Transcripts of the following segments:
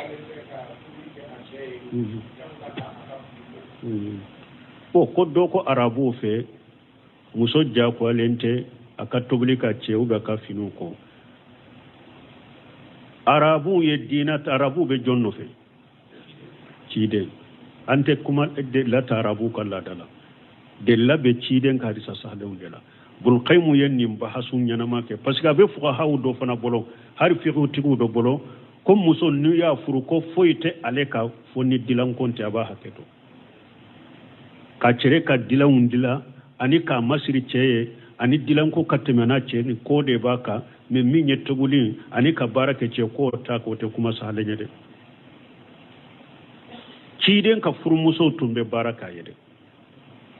ale tɛ ka tobili kɛ a cɛ ye, ka tila ka a ka fini ko. Bon, ko dɔ ko arabuw fɛ, muso diyagoyalen tɛ a ka tobili ka cɛ ou bien a ka finiw ko. Arabuw ye diina, arabuw bɛ jɔn nɔfɛ? Ciden. An tɛ kuma delila ta arabuw ka laada la, delila bɛ ciden ka hadisa sahalenw de la. Bulkayimu ye nin bahasu ɲɛnama kɛ, parce que a bɛ fugahaw dɔ fana bolo, hali fiqhutigiw dɔ bolo, ko muso n'u y'a furu, ko foyi tɛ ale ka fo ni dilanko tɛ. A b'a hakɛ to ka cɛrɛ ka dilanw dilan ani k'a masiri cɛ ye, ani dilanko ka tɛmɛ n'a cɛ ni ko de b'a kan. Mais min ye tobili ani ka baara kɛ cɛ, k'o ta k'o tɛ kuma sahalen ye dɛ. Ciden ka furumusow tun bɛ baara k'a ye dɛ.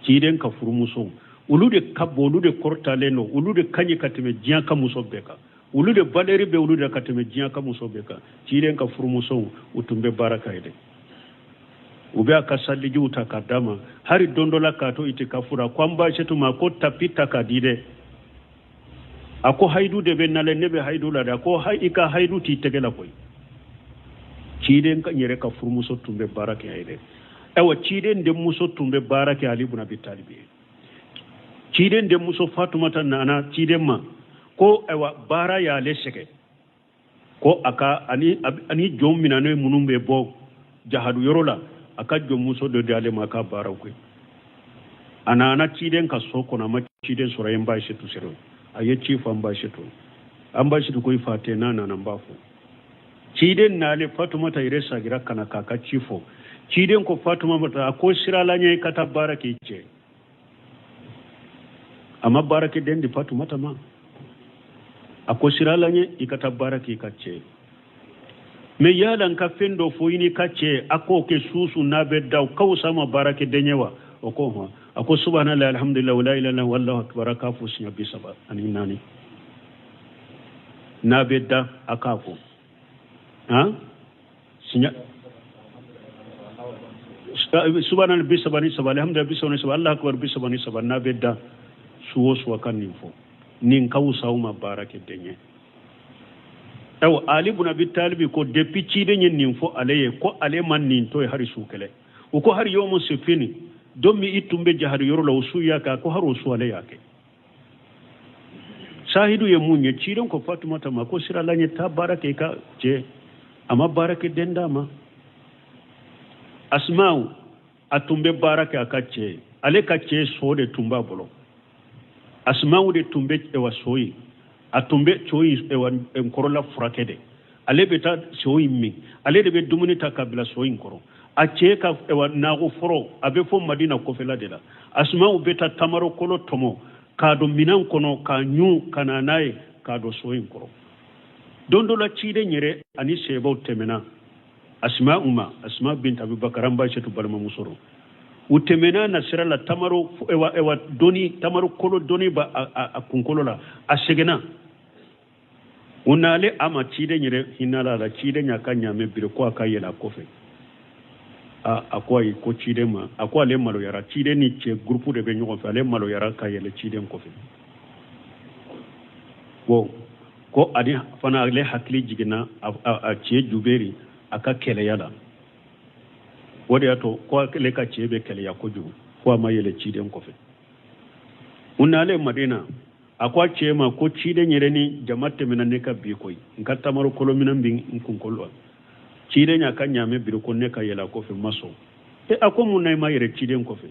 Ciden ka furumusow, olu de ka bon, olu de kɔrɔtalen don, olu de ka ɲi ka tɛmɛ diɲɛ ka muso bɛɛ kan, olu de valeur bɛ olu de ka tɛmɛ diɲɛ ka muso bɛɛ kan. Ciden ka furumusow, u tun bɛ baara k'a ye dɛ. U bɛ a ka salijiw ta k'a d'a ma. Hali don dɔ la, k'a to itikafu la, ko an ba setu ma ko tapi ta k'a di dɛ. A ko hayidu de bɛ nalen, ne bɛ hayidu la dɛ. A ko i ka hayidu t'i tɛgɛ la koyi. Ciden ka yɛrɛ ka furumuso tun bɛ baara kɛ a ye dɛ. Ayiwa, ciden denmuso tun bɛ baara kɛ Ali bun Abi Talib ye. Ciden denmuso Fatumata nana ciden ma ko ayiwa, baara y'ale sɛgɛn, ko a ka ani jɔn minɛnen minnu bɛ bɔ jahadu yɔrɔ la, a ka jɔnmuso dɔ di ale ma a ka baaraw kɛ. A nana ciden ka so kɔnɔ, a ma ciden sɔrɔ. A ye n ba Asetu sɔrɔ. A ye ci fɔ an ba Asetu. An ba Asetu ko i fa tɛ, n'a nana n b'a fɔ. Ciden nalen, Fatumata yɛrɛ sagira ka na k'a ka ci fɔ. Ciden ko Fatumata, a ko sirala ɲɛ, i ka taa baara k'i cɛ. A ma baara kɛ den di Fatumata ma. A ko sirala ɲɛ, i ka taa baara k'i ka cɛ. Mais yala n ka fɛn dɔ fɔ i n'i ka cɛ, a k'o kɛ susu n'a bɛ da, o ka wusa ma baara kɛ den ye wa? O ko hɔn. A ko subhanallah, alhamdulillah, wala ilaha illallah, wallahu akbar, a k'a fɔ siɲɛ 34 n'a bɛ da, a k'a fɔ han siɲɛ subhanallah 33, alhamdulillah 33, allah akbar 33 n'a bɛ da, su o su a ka nin fɔ. Nin ka wusa aw ma baara kɛ den ye. Ayiwa, Ali bun Abi Talibi ko depuis ciden ye nin fɔ ale ye, ko ale ma nin to ye hari su kɛlɛ. U ko hari yomu sifini, don min i tun bɛ jahadi yɔrɔ la, o su y'a kɛ? A ko hari o su ale y'a kɛ. Sahidu ye mun ye? Ciden ko Fatumata ma ko sirala ɲɛ, taa baara kɛ i ka cɛ. A ma baara kɛ den d'a ma. Asmaw, a tun bɛ baara kɛ a ka cɛ ye. Ale ka cɛ so de tun b'a bolo. Asmaw de tun bɛ ewa so ye, a tun bɛ so in ewa nkɔrɔla furakɛ de. Ale bɛ taa so in min, ale de bɛ dumuni ta ka bila so in kɔrɔ. A cɛ ka ewa nago fɔrɔ, a bɛ fɔ Madina kɔfɛla de la. Asmaw bɛ taa tamaro kolo tɔmɔ k'a don minɛn kɔnɔ, k'a ɲun ka na n'a ye k'a don so in kɔrɔ. Don dɔ la, ciden yɛrɛ ani sebaw tɛmɛna Asma ma, Asma bint Abubakar, an ba Setu balimamuso don. U tɛmɛna na sira la, tamaro ewa ewa doni, tamaro kolo doni ba a kunkolo la, a seginna. U nale a ma, ciden yɛrɛ hinɛla a la. Ciden y'a ka ɲaamɛ biri ko a ka yɛlɛ a kɔfɛ. A ko ayi, ko ciden ma, a ko ale maloyara. Ciden ni cɛ gurupu de bɛ ɲɔgɔn fɛ, ale maloyara ka yɛlɛ ciden kɔfɛ. Bon, ko ani fana ale hakili jiginna a cɛ Juberi a ka kɛlɛya la, o de y'a to ko ale ka cɛ bɛ kɛlɛya kojugu, fo a ma yɛlɛ ciden kɔfɛ. U nalen Madina, a ko a cɛ ma ko ciden yɛrɛ ni jama tɛmɛna ne ka bi koyi, n ka tamaro kolominɛn bɛ n kunkolo la. Ciden y'a ka ɲaamɛ biri ko ne ka yɛlɛ a kɔfɛ, n ma sɔn. E, a ko mun na i ma yɛlɛ ciden kɔfɛ?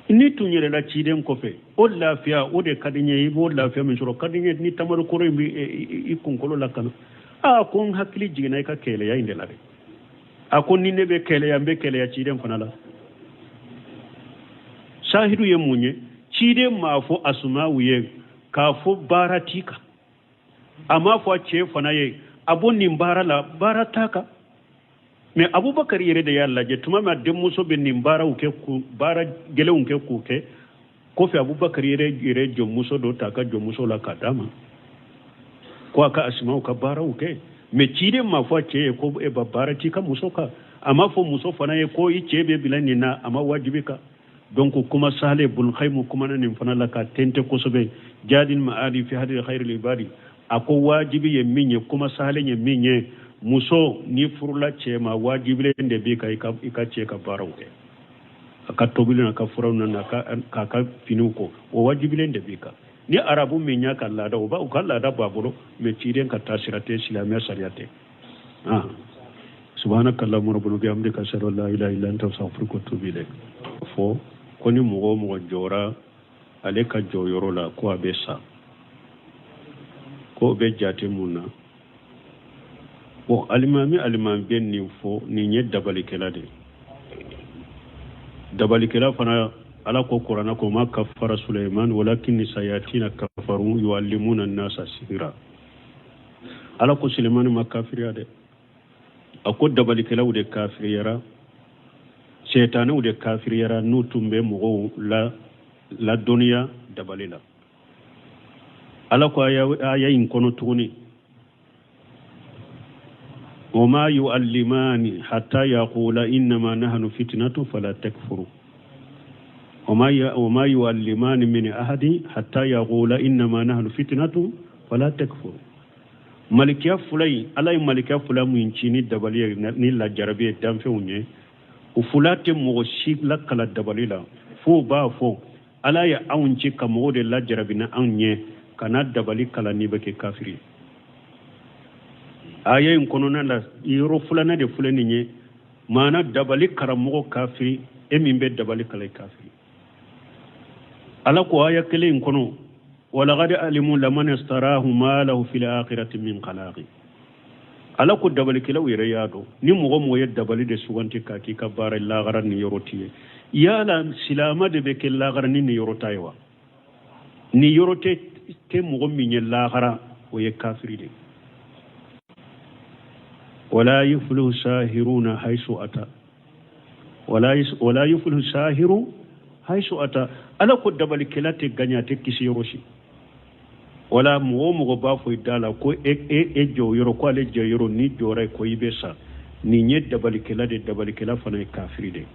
Ni tun yɛlɛla ciden kɔfɛ, o lafiya o de ka di n ye. I b'o lafiya min sɔrɔ ka di n ye ni tamaro kolo in bɛ i kunkolo la ka na. Aa, ko n hakili jiginna i ka kɛlɛya in de la dɛ. A ko ni ne bɛ kɛlɛya, n bɛ kɛlɛya ciden fana la. Sahidu ye mun ye? Ciden m'a fɔ Asumawu ye k'a fɔ baara t'i kan. A m'a fɔ a cɛ fana ye a bɔ nin baara la, baara t'a kan. Mais Abubakar yɛrɛ de y'a lajɛ tuma min a denmuso bɛ nin baaraw kɛ, k'u baara gɛlɛnw kɛ k'u kɛ kɔfɛ, Abubakar yɛrɛ jɔnmuso dɔ ta a ka jɔnmuso la k'a d'a ma ko a ka Asimaw ka baaraw kɛ. Mais ciden m'a fɔ a cɛ ye ko e ba baara t'i ka muso kan. A m'a fɔ muso fana ye ko i cɛ bɛ bila nin na, a ma wajibi kan. Donc kuma sale Bulkhaymu kumana nin fana la ka tente kosɛbɛ, Jadil Ma'adi fi hadi khairil ibadi. A ko wajibi ye min ye, kuma sale ye min ye, Muso n'i furula cɛ ma, wajibilen de b'i kan i ka cɛ ka baaraw kɛ, a ka tobili n'a ka furaw na, k'a ka finiw ko, o wajibilen de b'i kan. Ni arabu min y'a ka laada, u b'a u ka laada b'a bolo, mais ciden ka taasira tɛ, silamɛya sariya tɛ. Subhanaka allahumma rabbana bihamdika, ashhadu an la ilaha illa anta, astaghfiruka wa atubu ilayk. Fɔ ko ni mɔgɔ o mɔgɔ jɔra ale ka jɔyɔrɔ la ko a bɛ sa, ko o bɛ jate mun na? Bon, alimami bɛ nin fɔ, nin ye dabalikɛla de ye. Dabalikɛla fana, Ala ko Kuranɛ ko: ma kafara Suleyman walakinni sayatina kafaru yuallimuna nasa sihira. Ala ko Sulemani ma kafiriya dɛ, a ko dabalikɛlaw de kafiriyara, sɛtanɛw de kafiriyara, n'u tun bɛ mɔgɔw la ladɔnniya dabali la. Ala ko aya in kɔnɔ tuguni: wama yuallimani hatta yaqula innama nahnu fitnatu fala takfuru, wama yuallimani min ahadi hatta yaqula innama nahnu fitnatu fala takfuru. Malikiya fila in, Ala ye malikiya fila min ci ni dabali ye, ni lajarabi ye danfɛnw ye, o fila tɛ mɔgɔ si lakala dabali la f'o b'a fɔ: Ala ye anw ci ka mɔgɔw de lajarabi ni anw ye, kana dabali kalan n'i bɛ kɛ kafiri ye. Aya in kɔnɔna la, yɔrɔ filanan de filɛ nin ye, maana dabali karamɔgɔ kafiri, e min bɛ dabali kalan, i kafiri. Ala ko aya kelen in kɔnɔ: walaqad alimu laman istarahu ma lahu fil akhirati min khalaqi. Ala ko dabalikɛlaw yɛrɛ y'a dɔn, ni mɔgɔ mɔgɔ ye dabali de suganti k'a k'i ka baara, lagara ni yɔrɔ t'i ye. Yala silama de bɛ kɛ lagara ni nin yɔrɔ ta ye wa? Ni yɔrɔ tɛ mɔgɔ min ye lagara, o ye kafiri de. Wala yuflihu sahiruna haisu ata, wala yuflihu sahiru haisu ata. Ala ko dabalikɛla tɛ gaɲa, a tɛ kisi yɔrɔ si. Wala mɔgɔ o mɔgɔ b'a fɔ i da la ko e jɔ yɔrɔ, ko ale jɔ yɔrɔ, n'i jɔra ko i bɛ sa, nin ye dabalikɛla de, dabalikɛla fana ye kafiri de.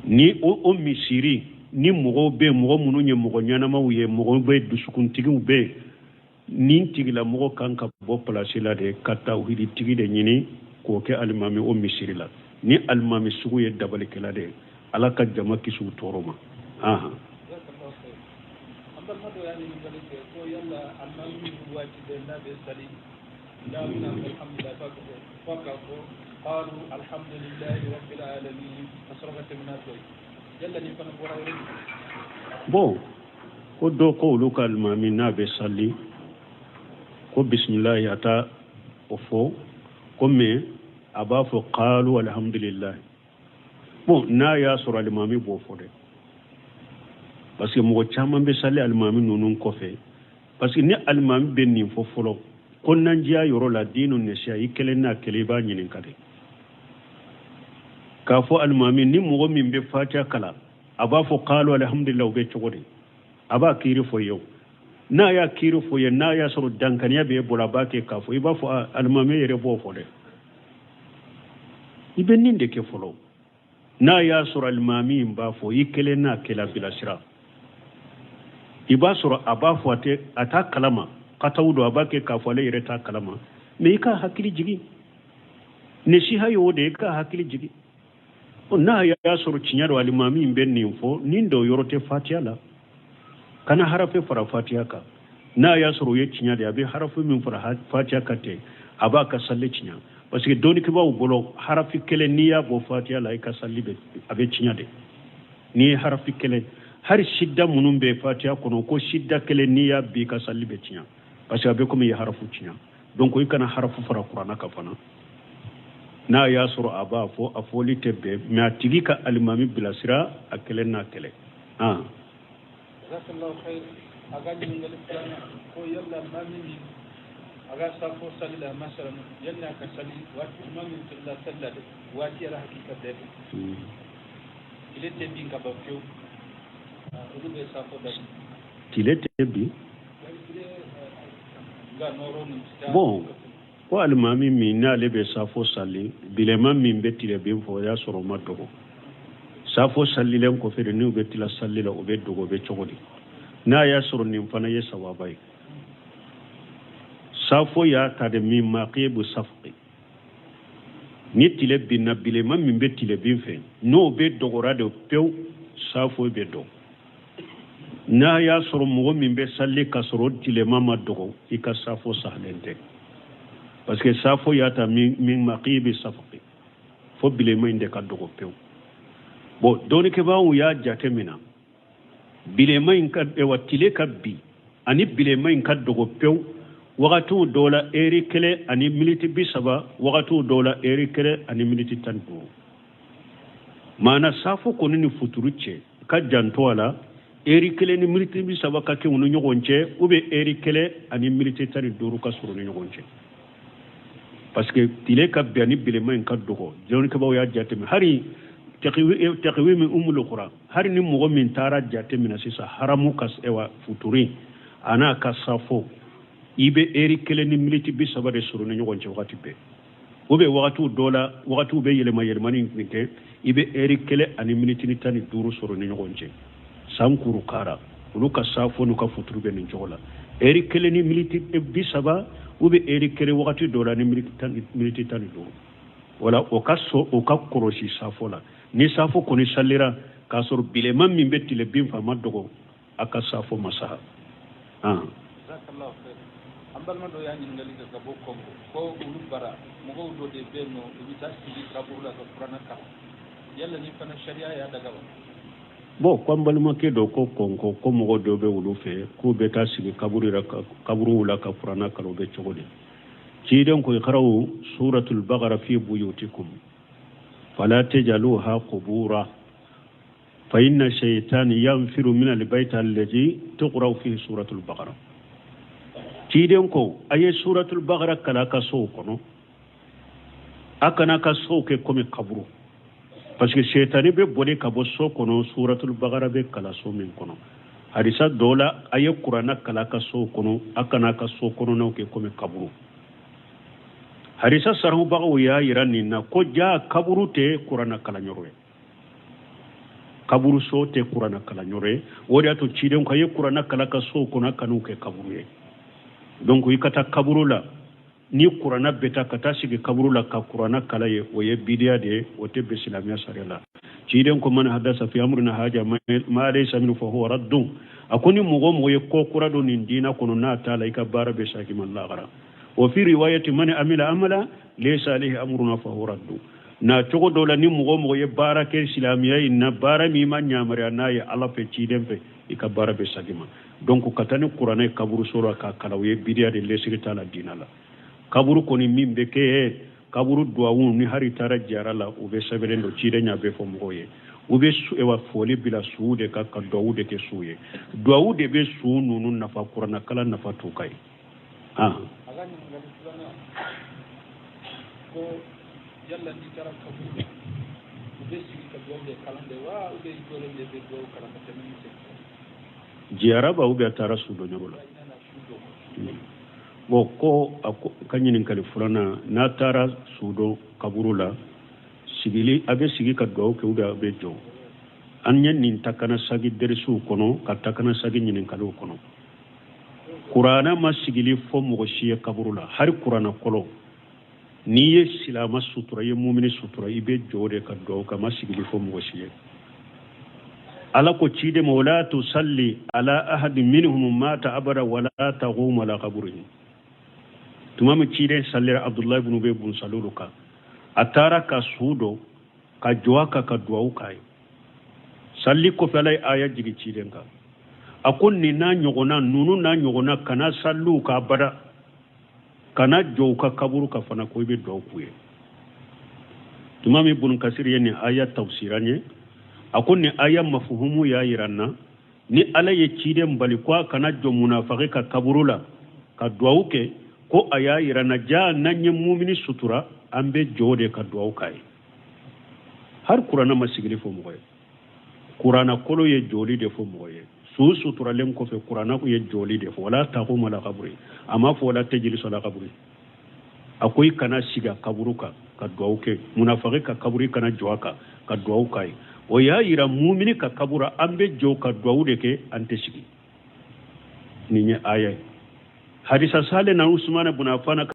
Ni o misiri ni mɔgɔw bɛ, mɔgɔ minnu ye mɔgɔ ɲɛnamaw ye, mɔgɔw bɛ, dusukuntigiw bɛ, nin tigilamɔgɔ kan ka bɔ pilasi la de, ka tawhiditigi de ɲini k'o kɛ alimami o misiri la. Ni alimami sugu ye dabalikɛla de ye, Ala ka jama kisi u tɔɔrɔ ma. Ahan. An balima dɔ y'a ɲininkali kɛ ko yala alimami waati bɛɛ n'a bɛ sali, n'a bɛna alhamdulilah f'a k'a fɔ qalu alhamdulilahi rabbil alamin, ka sɔrɔ ka tɛmɛ n'a tɔ ye, yala nin fana bɔra yɔrɔ jumɛn? Bon, ko dɔ ko olu ka alimami n'a bɛ sali ko bisimilahi a t'a o fɔ, ko mais a b'a fɔ qalu alhamdulilahi. Bon, n'a y'a sɔrɔ alimami b'o fɔ dɛ, parce que mɔgɔ caman bɛ sali alimami ninnu kɔfɛ, parce que ni alimami bɛ nin fɔ fɔlɔ ko nanjiya yɔrɔ la, diinu nasiya, i kelen n'a kelen, i b'a ɲininka de k'a fɔ alimami ni mɔgɔ min bɛ fatiya kalan, a b'a fɔ qalu alhamdulilah, o bɛ cogo di? A b'a kiiri fɔ ye o. N'a y'a kiiri fɔ ye, n'a y'a sɔrɔ dankaniya b'e bolo, a b'a kɛ k'a fɔ, i b'a fɔ alimami yɛrɛ b'o fɔ dɛ. I bɛ nin de kɛ fɔlɔ. N'a y'a sɔrɔ alimami in b'a fɔ, i kelen n'a kɛla bilasira, i b'a sɔrɔ a b'a fɔ, a tɛ a t'a kalama kataw don, a b'a kɛ k'a fɔ ale yɛrɛ t'a kalama, mais i ka hakili jigin, nasiha y'o de ye, i ka hakili jigin. N'a y'a sɔrɔ tiɲɛ don alimami in bɛ nin fɔ, nin dɔw yɔrɔ tɛ fatiya la, kana harafe fara fatiya kan. N'a y'a sɔrɔ o ye tiɲɛ de ye, a bɛ harafe min fara fatiya kan ten, a b'a ka sali tiɲɛ, parce que dɔnnikɛbaaw bolo, harafi kelen n'i y'a bɔ fatiya la, i ka sali bɛ a bɛ tiɲɛ de. N'i ye harafi kelen, hali sida minnu bɛ fatiya kɔnɔ, ko sida kelen n'i y'a bi, i ka sali bɛ tiɲɛ, parce que a bɛ komi i ye harafu tiɲɛ. Donc i kana harafu fara Kuranna kan fana. N'a y'a sɔrɔ a b'a fɔ, a fɔli tɛ bɛn, mais a tigi ka alimami bilasira a kelen n'a kɛlɛ. Jazakallahu khair. A ka ɲininkali filanan ko yala maa min a ka safo sali la, masalan yanni a ka sali, waati maa min tilala sali la dɛ, waati yɛrɛ hakika bɛɛ dɛ, tile tɛ bin ka ban fiyewu, olu bɛ safo daminɛ. Tile tɛ bin. Nka nɔrɔ nin. Bon, ko alimami min n'ale bɛ safo sali, bilema min bɛ tile bin fɔ, o y'a sɔrɔ o ma dogo. Safo salilen kɔfɛ de, n'u bɛ tila sali la, o bɛ dogo, o bɛ cogo di? N'a y'a sɔrɔ nin fana ye sawaba ye, safo y'a ta de min maqibu safqi. Ni tile binna, bilenman min bɛ tilebin fɛ, n'o bɛ dɔgɔra de pewu, saafo bɛ dɔn. N'a y'a sɔrɔ mɔgɔ min bɛ sali ka sɔrɔ tilema ma dɔgɔ, i ka saafo sahalen tɛ, parce que saafo y'a ta min maqibi safaqi, fo bilenman in de ka dɔgɔ pewu. Bon, dɔnnikɛbaaw y'a jate minɛ, bilenman in ka, wa tile ka bin ani bilenman in ka dɔgɔ pewu, wagatiw dɔw la eri 1 ani miniti 30, wagatiw dɔw la eri 1 ani miniti 15. Maana saafo kɔni ni futuru cɛ ka janto a la, eri 1 ni miniti 30 ka kɛ u ni ɲɔgɔn cɛ, ou bien eri 1 ani miniti 15 ka sɔrɔ ni ɲɔgɔn cɛ, parce que tile ka bin ani bilenman in ka dɔgɔ. Dɔnnikɛbaaw y'a jateminɛ, hari taqwimi umul qura, hari ni mɔgɔ min taara jateminɛ sisan haramu ka ewa futuri a n'a ka safo, i bɛ eri 1 ni miniti 30 de sɔrɔ ni ɲɔgɔn cɛ wagati bɛɛ, ou bien wagatiw dɔ la, wagatiw bɛ yɛlɛma yɛlɛmani min kɛ, i bɛ eri 1 ani miniti 15 sɔrɔ ni ɲɔgɔn cɛ. San kuru kara olu ka safo n'u ka futuru bɛ nin cogo la, eri 1 ni miniti 30, ou bien eri 1 wagati dɔ la ni miniti 15. Wala o ka so o ka kɔlɔsi safo la. Ni safo kɔni salira k'a sɔrɔ bilenman min bɛ tile bin fa ma dɔgɔ, a ka safo ma saha. An balima dɔ y'a ɲininkali kɛ ka bɔ Kɔngo, ko olu bara mɔgɔw dɔ de bɛ yen nɔ, u bɛ taa sigi kaburu la ka kuranɛ kalan, yala ni fana sariya y'a daga wa? Bon, ko an balimakɛ dɔ ko Kɔnko, ko mɔgɔ dɔ bɛ olu fɛ k'u bɛ taa sigi kaburuw la ka kuranɛ kalan, o bɛ cogo di? Ciden ko iqra'u suratul baqara fi buyutikum fala tajaluha qubura fa inna shaytan yanfiru min albayt alladhi tuqra'u fihi suratul baqara. Ciden ko a ye suratul baqara kalan ka sow kɔnɔ, a kana ka sow kɛ komi kaburu, parce que shetani bɛ boli ka bɔ so kɔnɔ suratul baqara bɛ kalan so min kɔnɔ. Hadisa dɔ la, a ye kuranna kalan ka sow kɔnɔ, a kana ka so kɔnɔnaw kɛ komi kaburu. Hadisa sarahubagaw y'a yira nin na ko ja kaburu tɛ kuranna kalanyɔrɔ ye, kaburu so tɛ kuranna kalanyɔrɔ ye. O de y'a to ciden ko a ye kuranna kalan ka sow kɔnɔ, a kan'u kɛ kaburu ye. Donc i ka taa kaburu la ni kuranna bɛ taa ka taa sigi kaburu la ka kuranna kala ye, o ye bidiya de ye, o tɛ bɛn silamɛya sariya la. Ciden ko man hadasa fi amrina haja ma laysa minhu fa huwa raddun. A ko ni mɔgɔ mɔgɔ ye ko kura don nin diina kɔnɔ n'a t'a la, i ka baara bɛ segin ma lahara. Wa fi riwayati man amila amala laysa alayhi amruna fa huwa raddun. Na cogo dɔ la, ni mɔgɔ mɔgɔ ye baara kɛ silamɛya in na, baara min ma yamaruya n'a ye Ala fɛ, ciden fɛ, i ka baara bɛ segin ma. Donc ka taa ni kuranɛ ye kaburuso la k'a kalan, o ye bidiya de, lesiri t'a la diina la. Kaburu kɔni min bɛ kɛ kaburu duwawu ni hari taara jara la, u bɛ sɛbɛnnen don, ciden ɲa bɛ fɔ mɔgɔw ye, u bɛ ewa foli bila suw de kan ka duwawu de kɛ suw ye. Duwawu de bɛ su ninnu nafa, kuranɛ kalan nafa t'u kan ye. A ka ɲininkali filanan ko yala n'i taara kaburu la, u bɛ sigi ka duwawu de kalan de wa, ou bien i jɔlen de bɛ duwawu kalan ka tɛmɛ ni sen? Jiyaraba ou bien a taara su dɔ yɔrɔ la. Bon, ko a ko ka ɲininkali filanan, n'a taara su dɔ kaburu la, sigili, a bɛ sigi ka duwawu kɛ ou bien a bɛ jɔ? An ye nin takana sagi derisiw kɔnɔ, ka takana sagi ɲininkaliw kɔnɔ. Kuranɛ ma sigili fɔ mɔgɔ si ye kaburu la, hari kuranɛ kɔlɔ. N'i ye silama sutura, i ye mumini sutura, i bɛ jɔ de ka duwawu kɛ, a ma sigili fɔ mɔgɔ si ye. Ala ko ciden ma wala tusalli ala ahadin minhum mata abada wala taqum ala qabrihi. Tuma min ciden sallira Abdullahi ibn Ubay ibn Salul kan, a taara ka su dɔ ka jɔ a kan ka duwawu k'a ye. Salli kɔfɛ, Ala ye aya jigin ciden kan, a ko nin n'a ɲɔgɔnna ninnu n'a ɲɔgɔnna, kana salliw ka abada, kana jɔ u ka kaburu kan fana ko i bɛ duwawu k'u ye. Tuma min Ibn Kasir ye nin aya tafsira ye, a ko nin aya mafuhumu y'a yira n na ni Ala ye ciden bali ko a kana jɔ munafaki ka kaburu la ka duwawu kɛ, ko a y'a yira n na ja n'an ye mumini sutura, an bɛ jɔ de ka duwawu k'a ye. Hari kuranɛ ma sigili fɔ mɔgɔ ye, kuranɛ kolo ye jɔli de fɔ mɔgɔ ye. Su suturalen kɔfɛ, kuranɛ ye jɔli de fɔ, wala taqum ala kaburi, a ma fɔ wala tajlisu ala kaburi. A ko i kana sigi a kaburu kan ka duwawu kɛ munafaki ka kaburu, i kana jɔ a kan ka duwawu k'a ye. O y'a yira mumini ka kaburu an bɛ jɔ ka duwawu de kɛ, an tɛ sigi. Nin ye aya ye. Hadisa sale na Usumana bun Affan.